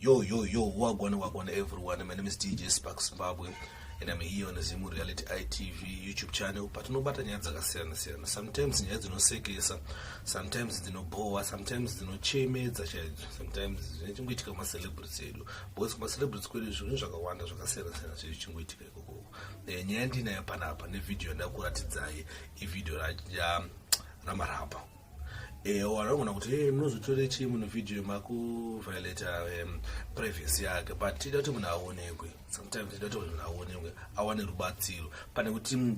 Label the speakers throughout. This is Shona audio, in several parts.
Speaker 1: Yo, yo, yo, wagwan, wagwan, everyone. My name is DJ Spark Zimbabwe and I'm here on the Zimu Reality ITV YouTube channel. Patinobata nyaya dzakasiyana siyana. Sometimes nyaya dzinosekesa, sometimes dzinobhowa, sometimes dzinochemedza chaidzo, sometimes zvinochingoitika kumacelebrities edu. Because kumacelebrities kwedu zvinhu zvakawanda zvakasiyana siyana zvichingoitika ikoko. Eh, nyaya ndinayo panapa nevideo yandakuratidzai ivideo ramarapa. Eh, vanogona kuti hey, munozotore chii munhu vhidhiyo makuviolata privacy yake but tida kuti munhu aonekwe sometimes tida kuti munhu aonekwe awane rubatsiro pane kuti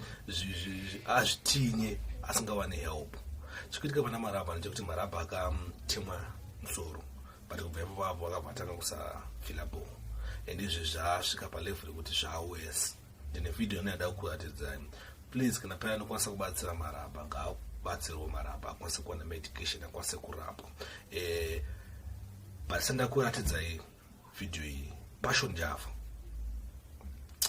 Speaker 1: azvitinye asingawane help chikuitika pana marabha ndechekuti marabha akatemwa musoro but kubva ipapo apo akabva atanga kusafila bho and izvi zvasvika palevel yekuti zvawese ndine vhidhiyo inoyada kukuratidzai please kana pane anokwanisa kubatsira marabha ngaabatsirwo marabha akwanise kuwana medication akwanise kurapwa eh, but sandakuratidzai vhidhiyo iyi passion java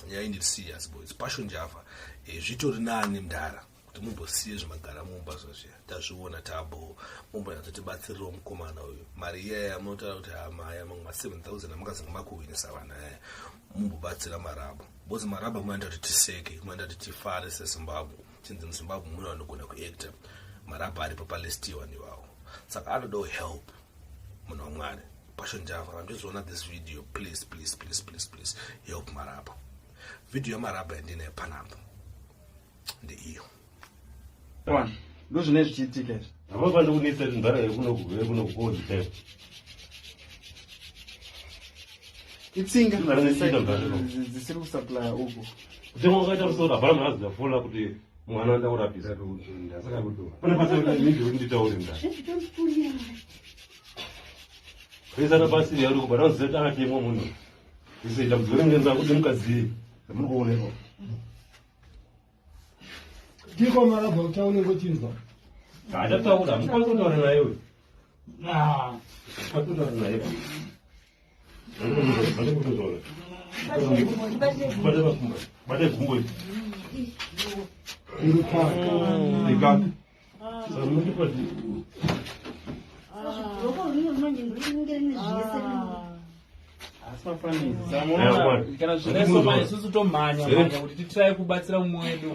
Speaker 1: nyaya indiri serious boys passion java eh, zvitori nani mdara kuti mumbosiye zvemagara mumba zvazviya tazviona tabo mumbonyatsotibatsirirawo mukomana uyu mari iyaya munotaura kuti hamaya mamwe ma 7000 amukazenge makuwinisa vanhu aya mumbobatsira marabha because marabha munoita kuti tiseke munoita kuti tifare sezimbabwe chinzi muzimbabwe mune vanogona kuacta marabha aripo palist yevanhu ivavo saka anodawo help munhu wamwari passion java kana muchizoona this video please please please please please help marabha video yamarabha yandinayo panapa ndeiyo
Speaker 2: ndozvine zvichiitika izvi
Speaker 3: havafaniri kunetsa kuti nzara yekunokukozi chaivo
Speaker 2: itsinga dzisiri kusuplya uku
Speaker 3: kutema kwakaita musoro hapana munhu azivafola kuti mwana anoda kurapisa pane basa kuti nditaure mdara kuisana pasi yauri kubata uziva kuti akatemwa munhu ise dambudziko rinenge nzakuti mukadzi muri kuonekwa
Speaker 4: Tiko marabha utaure ngochinzwa.
Speaker 3: Haachataura, mukwanisa kutaura naye uyu. Mukwanisa kutaura naye. Bata gumbo iri.
Speaker 4: Iri paka.
Speaker 3: Ikaka. Saka munondipa
Speaker 2: kana zvinesoma isusu tomhanya mhanya kuti titiraye kubatsira mumwe wedu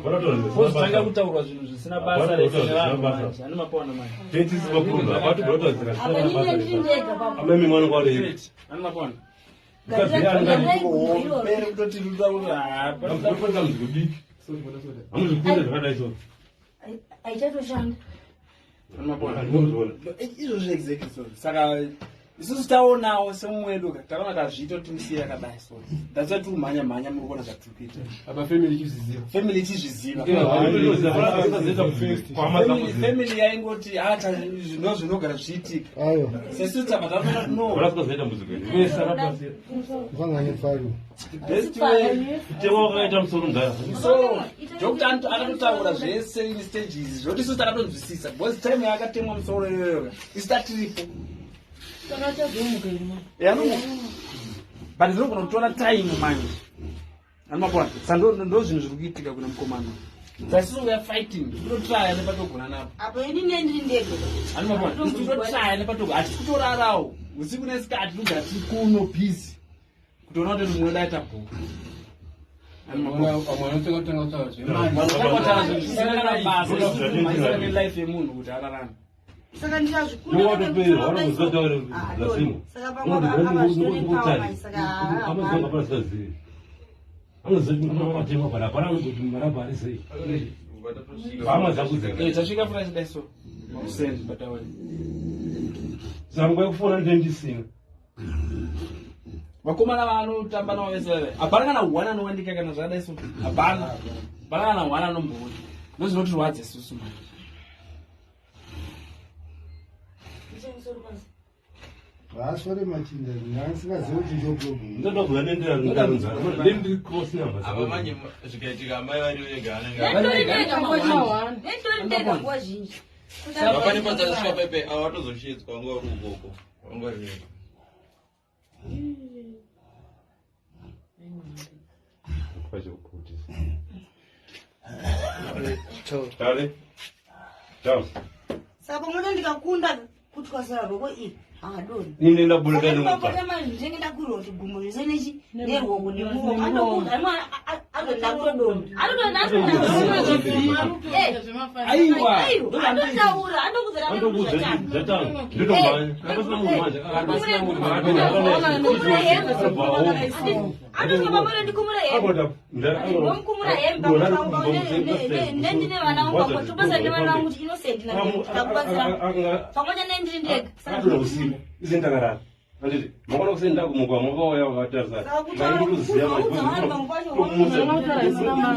Speaker 2: ozotanga kutaurwa zvinhu zvisina basa rese nevanhu manje ane mapaona manje ane mapaona
Speaker 5: aichatoshanda
Speaker 2: izvozvo exactly so saka isusu taonawo semumwe wedu ka takaona tazviita kuti timusiye akadai so that's why tiri kumhanya mhanya muri kuona zvatiri kuita
Speaker 4: apa family ichizviziva
Speaker 2: family ichizviziva family yaingoti ata zvino zvinogara zvichiitika sesu tabva tatoona no
Speaker 3: wakaita musoro mudhara
Speaker 2: so doctor akatotaura zvese in stages zvoti isu takatonzwisisa because time yaakatemwa musoro iyoyo isu tatiripo but zvinogona kutora time manje anomakona sa ndo zvinhu zviri kuitika kuna mukomana saisusu we are fighting tikutotraya nepatogona napo
Speaker 5: apo ini nendiri ndega
Speaker 2: anomakona isu tikutotraya nepatogona hatisi kutorarawo usiku nesikati tinogara tiri kuno busy kutoona kuti mumwe dai tabhuka nelife yemunhu kuti ararame
Speaker 5: saka
Speaker 2: ndizvazvikundaatasvika furachidaiso makuseni batauri
Speaker 3: zangu yekufona ndendisina
Speaker 2: vakomana vaanotamba navo vese vave hapana kana one anowandika kana zvakadai so hapana hapana kana one anomboona ndozvinotirwadza isusu manje
Speaker 4: Vasore machinda ndanga kuti ndo problem.
Speaker 3: Ndoda kuvanendera ndiri cross number.
Speaker 6: Apa manje zvikaitika amai vari vega
Speaker 5: anenge. Ndori ndega nguva zhinji.
Speaker 6: Pane padzasvika pepe ava vatozoshedzwa vanga vari ukoko. Vanga vari vega.
Speaker 3: Tale. Ciao.
Speaker 5: Saka pamwe ndikakunda kutwasura roko iri. Haadoni.
Speaker 3: Ini ndabuda ndinomupa.
Speaker 5: Ndinenge ndakurwa kuti gumbo zvese nechi neruoko nemuromo. Anokuudza anodonha. Anodonha
Speaker 2: Aiwa.
Speaker 5: Anotaura anokuudza
Speaker 3: Anokuudza zvatanga. Ndotomhanya. Kana pasina munhu manje.
Speaker 2: Pasina munhu.
Speaker 5: Anotobamore ndikumura hembe. Ndomukumura hembe nendine vana vangu pako. Tobasa nevana vangu kuti innocent na takubatsira. Pamwe nendiri ndega. Saka
Speaker 3: Akatoda usiku. Ize ndakarara. Anditi mangwana kuseni ndakumuka mwakauya wakatarisa.
Speaker 5: Saka kutaura
Speaker 3: Ndaitoziva
Speaker 5: kuudza vanhu vamwe kwacho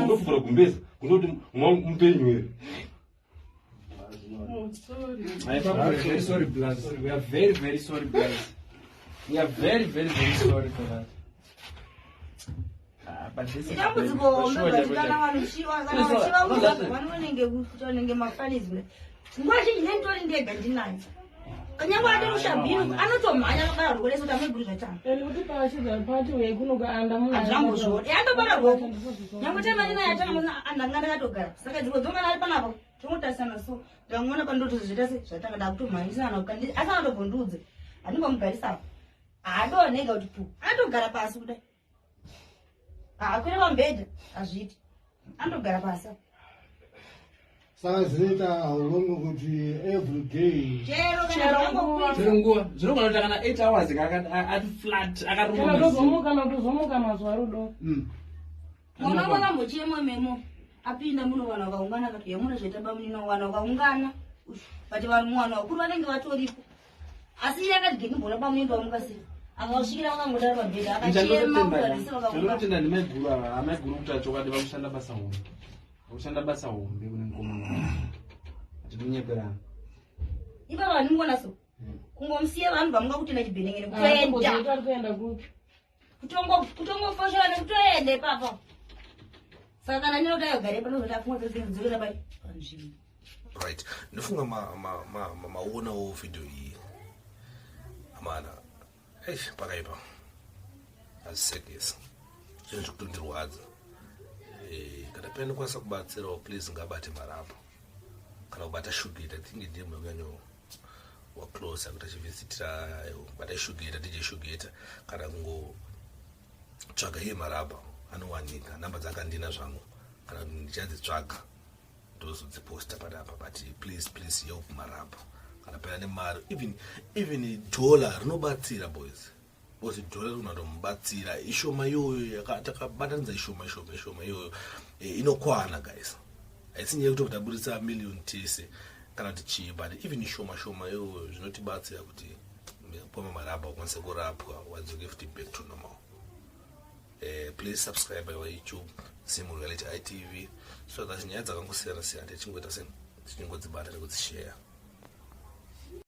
Speaker 3: ndofura gumbeza kundoti mupenyu here.
Speaker 2: I am very sorry, Blaz. We are very, very sorry, Blaz. We are very, very, very sorry for that. Ah, but this is
Speaker 5: Dambudziko hombe
Speaker 2: Sure,
Speaker 5: but
Speaker 2: chaipo,
Speaker 5: kana
Speaker 2: chaipo.
Speaker 5: vanhu kana vachivaudza vanonenge kuti vanenge mafanizwe. Nguva zhinji nenditori ndega ndinayo. Kanyange atori kushabhini anotomhanya anobara rwoko rese kuti ameguri zvatanga.
Speaker 7: And kuti pachidza pati uye kunokaanda munhu
Speaker 5: Hazvambozviona. Eh, andobara rwoko. Nyangwe time andinaye atanga andanga ndakatogara. Saka dzimwe dzongana ari panapa tingotarisana so. Ndamuona pandoti zviita se zvatanga ndakutomhanyisana kandi asi anotobvondiudze. Handimbomugarisa apa. Haadonhega kuti pu. Anotogara pasi kudai. Haakwire pamubhedha hazviiti. Anotogara pasi apa.
Speaker 4: Saka zvinoita haurongo kuti every day
Speaker 5: Chero kana zvangokwidza.
Speaker 2: Chero nguva zvinogona kuita kana 8 hours ati flat
Speaker 7: Kana
Speaker 2: akaruma
Speaker 7: tozomuka tozomuka mazuva rudo.
Speaker 5: Mwana wangu akambochema memo apinda muno vanhu vakaungana akati yamuna zvaita bamunini wangu vanhu vakaungana but vanhu vanhu vakuru vanenge vatoripo asi iye akati genimboona bamunini vamuka sei akavasvikira vakangodaro pabhedha akachema kuvarisi vakaungana
Speaker 2: Chandinotenda ndimaiguru ava amaiguru kuti achokwadi vakushanda basa hombe vakushanda basa hombe kune mukomana hatidinyeperana
Speaker 5: ipapa vanhu muona so kungomusiya vanhu vamuka kutenda chibhenengene kutoenda
Speaker 7: Kutoenda kuenda kupi?
Speaker 5: kutongofoshora nekutoenda ipapa saka kana ndinodai panozoti afungwa dzedzedzokera pai panzvimbo.
Speaker 1: Right, ndofunga maonawo video iyi amana. Eish, pakaipa, hazvisekesi, zvinhu zvikutondirwadza. Kana paine kwanisa kubatsirawo, please ngabate marapo kana kubata shugeta tinge ndiye munhu waclose akuti achivisitira. Bata shugeta, DJ Shugeta, kana kungotsvaga iye Marabha anowanika. Namba dzake handina zvangu, kana kuti ndichadzitsvaga ndozodziposta panapa. But please, please help Marabha kana paina nemari, even dollar rinobatsira, boys, because dollar rinotomubatsira. Ishoma iyoyo takabatanidza, ishoma, ishoma, ishoma iyoyo inokwana, guys. Haisi nyaya yekuti taburitsa million tese kana kuti chii, but even shoma shoma iyoyo zvinotibatsira kuti pama Marabha ukwanise kurapwa, wadzoke futi back to normal. Please subscribe our YouTube, Simu Reality ITV, so that nyaya dzakangosiyana siyana tichingoita se tichingodzibata nekudzishare.